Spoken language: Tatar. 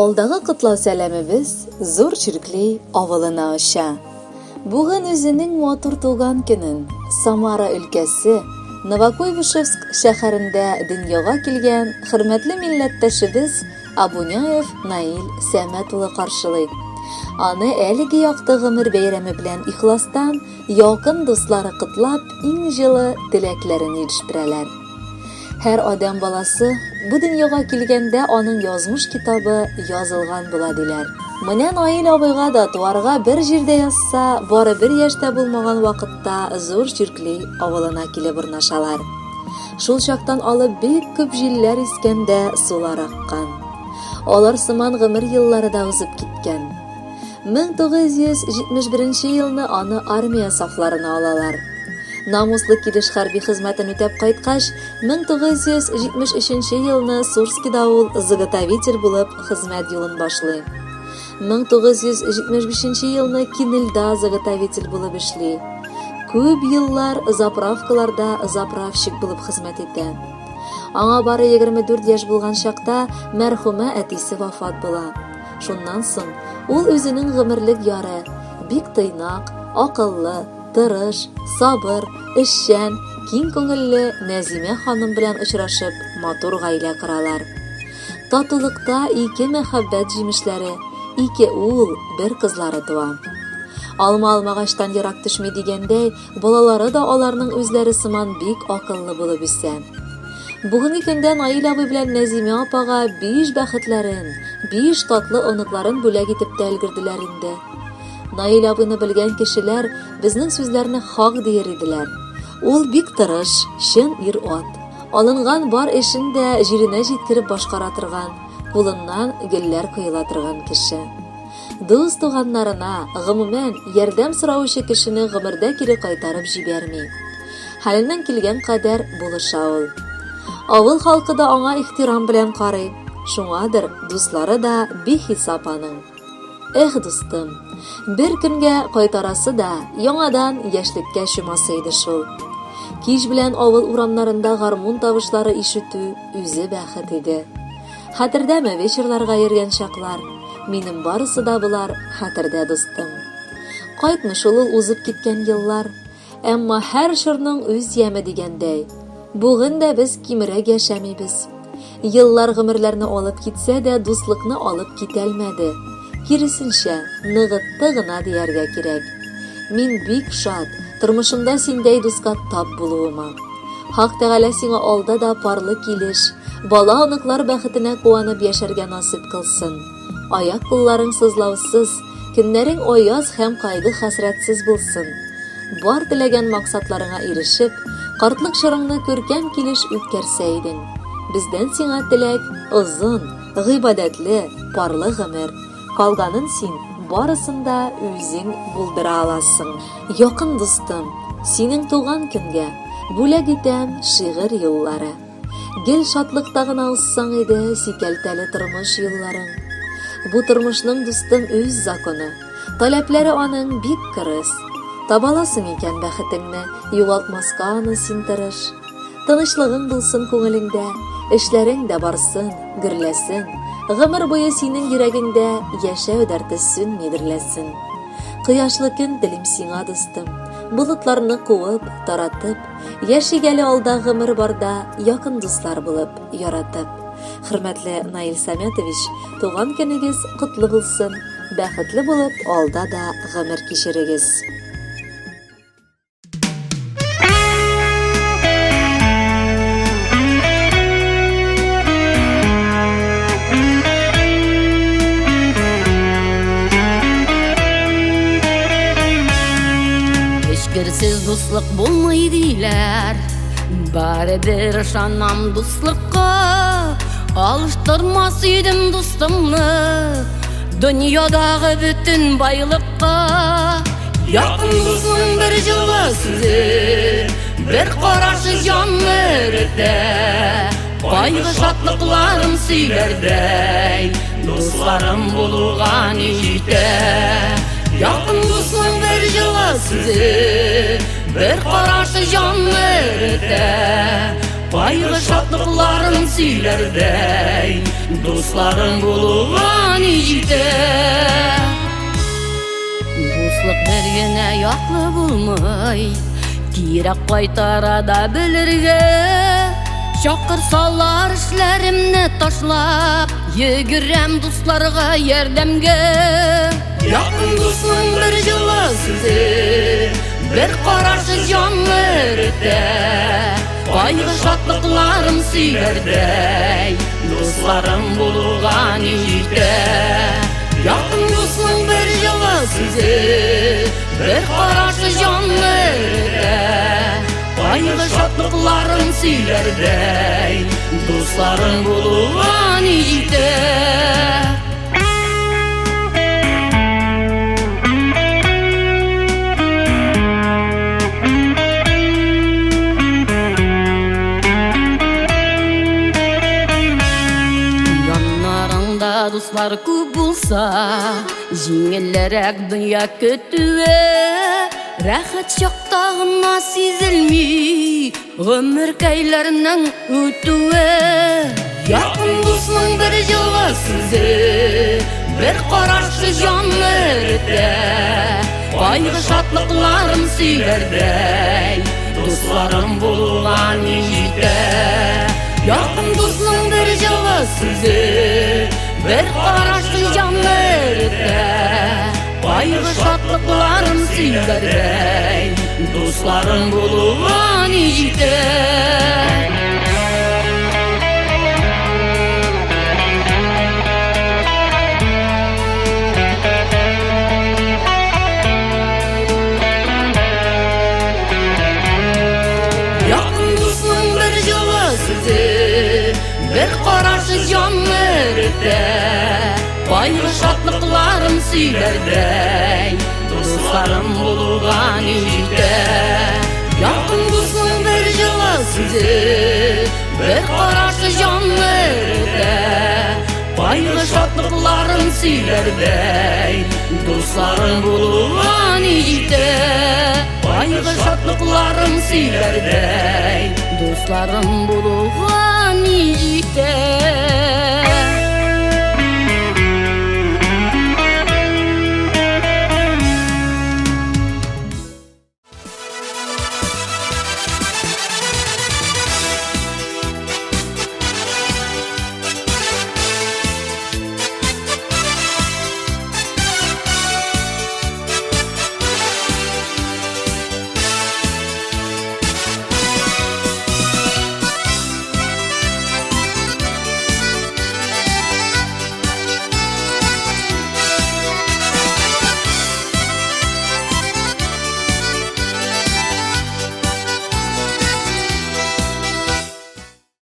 Алдагы котлау сәламебез Зур Чиркли авылына оча. Бүген үзенең матур туган көнен Самара өлкәсе Новокуйбышевск шәһәрендә дөньяга килгән хөрмәтле милләттәшебез Абуняев Наил Сәмәт улы каршылый. Аны әлеге якты гомер бәйрәме белән ихластан якын дуслары котлап, иң җылы теләкләрен ирештерәләр. Һәр адәм баласы бу дөньяга килгәндә аның язмыш китабы язылган була диләр. Менә Наил абыйга да туарга бер җирдә язса, бары бер яшьтә булмаган вакытта Зур Чиркли авылына килеп урнашалар. Шул чактан алып бик күп җилләр искән дә сулар аккан. Алар сыман гомер еллары да узып киткән. 1971 елны аны армия сафларына алалар. Намуслы килеш хәрби хезмәтен үтәп кайткач, 1973 елны Сурскида ул заготовитель булып хезмәт юлын башлый. 1975 елны Кинельда заготовитель булып эшли. Күп еллар заправкаларда заправщик булып хезмәт итә. Аңа бары 24 яшь булган чакта мәрхүмә әтисе вафат була. Шуннан соң ул үзенең гомерлек яры, бик тыйнак, акыллы, тырыш, сабыр, эшчән, киң күңелле Нәзимә ханым белән очрашып, матур гаилә коралар. Татулыкта ике мәхәббәт җимешләре, ике ул, бер кызлары туа. Алма алмагачтан ерак төшми дигәндәй, балалары да аларның үзләре сыман бик акыллы булып үсә. Бүгенге көндә Наил абый белән Нәзимә апага биш бәхетләрен, биш татлы оныкларын бүләк итеп тә өлгерделәр инде. Наил абыйны белгән кешеләр безнең сүзләрне хак диер иделәр. Ул бик тырыш, чын ир-ат. Алынган бар эшен дә җиренә җиткереп башкара торган, кулыннан гөлләр коела торган кеше. Дус-туганнарына, гомумән, ярдәм сораучы кешене гомердә кире кайтарып җибәрми. Хәленнән килгән кадәр булыша ул. Авыл халкы да аңа ихтирам белән карый. Шуңадыр, дуслары да бихисап аның. Эх, дустым, бер көнгә кайтарасы да, яңадан яшьлеккә чумасы иде шул. Кич белән авыл урамнарында гармун тавышлары ишетү үзе бәхет иде. Хәтердәме вечерларга йөргән чаклар? Минем барысы да болар хәтердә, дустым. Кайтмый шул ул узып киткән еллар. Әмма һәр чорның үз яме дигәндәй, бүген дә без кимрәк яшәмибез. Еллар гомерләрне алып китсә дә, дуслыкны алып китәлмәде. Киресенчә, ныгытты гына дияргә кирәк. Мин бик шат, тормышымда синдәй дуска тап булуыма. Хак Тәгалә сиңа алда да парлы килеш, бала-оныклар бәхетенә куанып яшәргә насыйп кылсын. Аяк-кулларың сызлаусыз, көннәрең аяз һәм кайгы-хәсрәтсез булсын. Бар теләгән максатларыңа ирешеп, картлык чорыңны күркәм килеш үткәрсә идең. Бездән сиңа теләк, озын, гыйбадәтле, парлы гомер. Калганын син барысын да үзең булдыра аласың. Якын дустым, синең туган көнгә бүләк итәм шигырь юллары. Гел шатлыкта гына узсаң иде сикәлтәле тормыш юлларың. Бу тормышның, дустым, үз законы. Таләпләре аның бик кырыс. Табаласың икән бәхетеңне, югалтмаска аны син тырыш. Тынычлыгың булсын күңелеңдә, эшләрең дә барсын, гөрләсен. Гомер буе синең йөрәгеңдә яшәү дәрте сүнми дөрләсен. Кояшлы көн телим сиңа, дустым. Болытларны куып, таратып, Яшик әле алда гомер барда, якын дуслар булып, яратып. Хөрмәтле Наил Самятович, туган көнегез котлы булсын, бәхетле булып алда да гомер кичерегез. Эчкерсез дуслык булмый диләр. Барыбер ышанам дуслыкка. Алыштырмас идем дустымны дөньядагы бөтен байлыкка. Якын дусның бер җылы сүзе, бер карашы җанны эретә. Кайгы шатлыкларым сөйләрдәй, дусларым булуга ни җитә. Якын дусның бер җылы сүзе, бер карашы җанны эретә. Кайгы шатлыкларым. сөйләрдәй дусларым булуга ни җитә. Дуслык бер генә яклы булмый, кирәк кайтара да белергә. Чакырсалар эшләремне ташлап, йөгерәм дусларга ярдәмгә. Якын дусның бер җылы сүзе, бер карашы җанны эретә. Кайгы шатлыкларым сөйләрдәй дусларым булуга ни җитә. Якын дусның бер җылы сүзе, бер карашы җанны эретә. Кайгы шатлыкларым сөйләрдәй дусларым булуга ни җитә. Дуслар күп булса, җиңелрәк дөнья көтүе. Рәхәт чакта гына сизелми гомеркәйләрнең үтүе. Якын дусның бер җылы сүзе, бер карашы җанны эретә. Кайгы шатлыкларым сөйләрдәй дусларым булуга ни җитә. Якын дусның бер җылы сүзе, бер карашы җанны эретә. Кайгы шатлыкларым сөйләрдәй дусларым булуга ни җитә. Якын дусның бер җылы сүзе, бер карашы җанны эретә. Кайгы шатлыкларым сөйләрдәй дусларым булуга ни җитә. Якын дусның бер җылы сүзе, бер карашы җанны эретә. Кайгы шатлыкларым сөйләрдәй дусларым булуга ни җитә. Кайгы шатлыкларым сөйләрдәй дусларым булуга ни җитә.